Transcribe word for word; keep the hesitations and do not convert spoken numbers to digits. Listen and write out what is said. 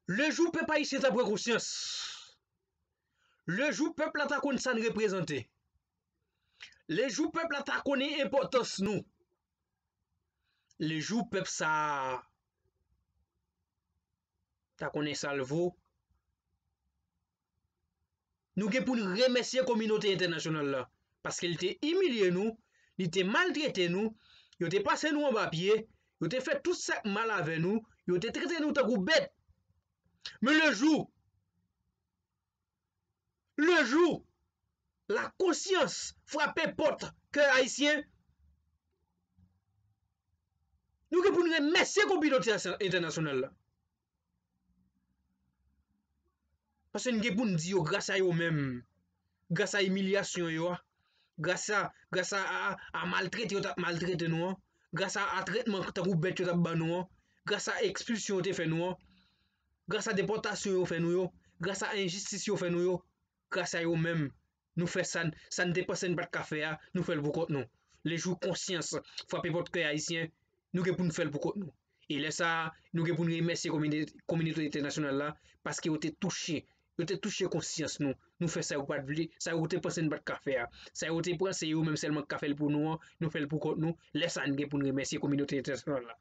Le jou pèp ayisyen ta pran konsyans, le jou pèp la ta konn sa n reprezante, le jou pèp la ta konnen enpòtans nou, le jou pèp sa a ta konnen sa l vo, nou gen pou n remèsye kominote entènasyonal la, paske li te imilye nou, li te maltrete nou, yo te pase nou anba pye, yo te fè tout sa k mal avè nou, yo te trete nou tankou bèt. Men le jou, le jou, la konsyans frape pòt kè ayisyen, nou gen pou n remèsye kominote entènasyonal la. Paske n gen pou n di yo gras a yo menm, gras a imilyasyon yo a, gras a, gras a, a, a maltrete yo t ap maltrete nou an, gras a, a tretman tankou bèt yo t ap ban nou an, gras a ekspilsyon yo te fè nou an, gras a depòtasyon yo fè nou yo, gras a enjistis yo fè nou yo, gras a yo menm, nou fè sa, sa n te panse n pa t ka fè a, nou fè l pou kont nou. Le jou konsyans frape pòt kè ayisyen, nou gen pou n fè l pou kont nou. E lè sa a, nou gen pou n remèsye kominote entènasyonal la, paske yo te touche, yo te touche konsyans nou. Nou fè sa yo pa t vle, sa yo te panse n pa t ka fè a. Sa yo te panse yo menm sèlman k ka fè l pou nou an, nou fè l pou kont nou. Lè sa a, n gen pou n remèsye kominote entènasyonal la.